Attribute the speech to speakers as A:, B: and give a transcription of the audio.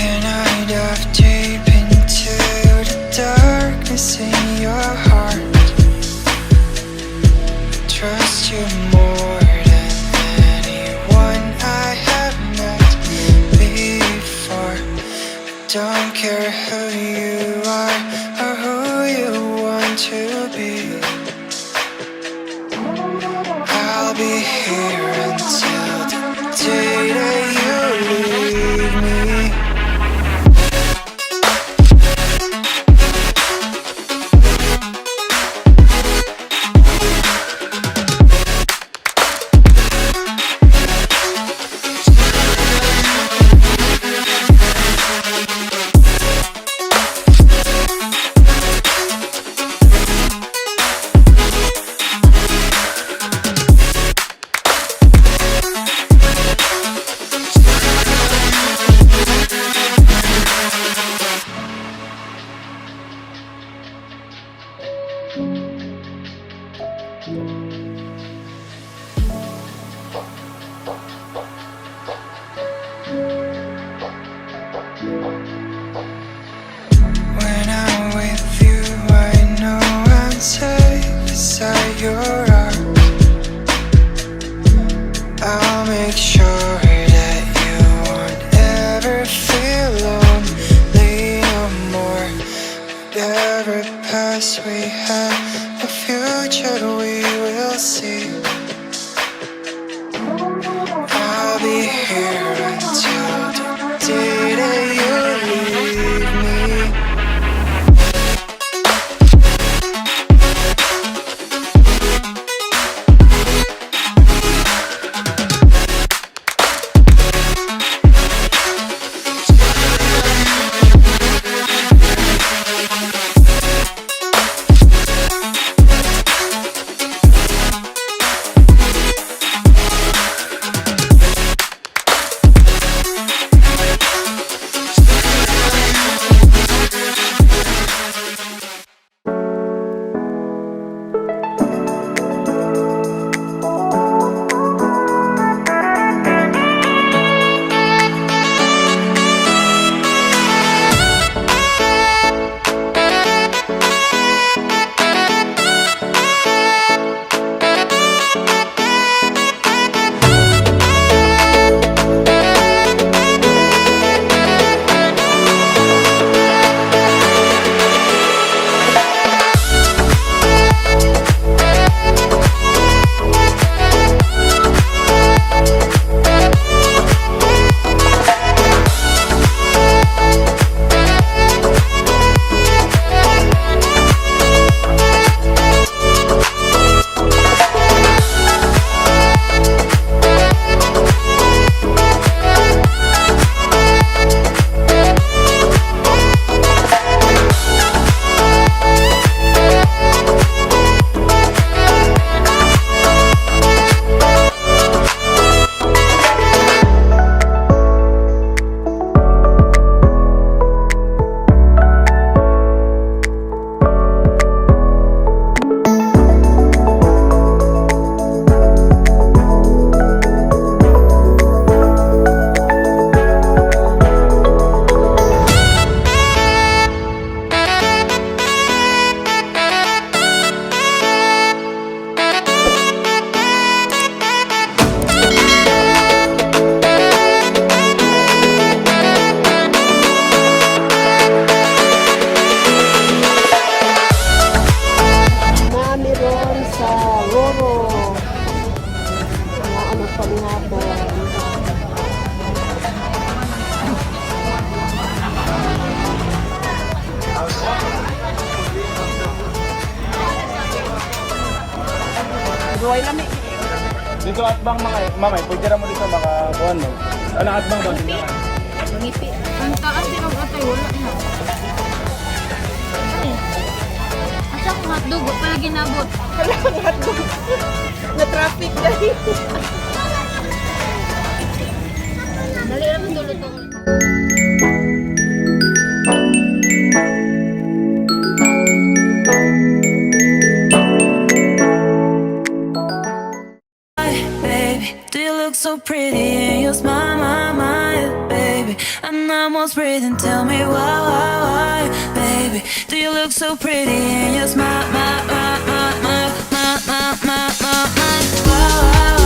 A: Can I dive deep into the darkness in your heart? Trust you more than anyone I have met before. I don't care who you are or who you want to be. I'll be here until the day that you leave me. When I'm with you, I know I'm safe inside your arms. I'll make sure that you won't ever feel lonely no more. Whatever past we have, the future we will see. I'll be here until the day that you leave me.
B: Nami ron sa Roro. Mga ano kami hapon. Ruway lami.
C: Dito at bang mga mamay, pwede ra mo dito makakuan mo. Ano at bang ba?
D: Mangipi. Ang taas din ang atay, wala na. Eh. Asa akong hotdog, wa pala ginabot.
B: Wala ang hotdog. Na traffic dahil.
D: Dali naman duluto.
A: Baby, do you look so pretty and you smile, my, my, baby? I And I'm almost breathing. Tell me why, baby? Do you look so pretty in your smile, my, my, my, my, my, my, my, my, my? Why,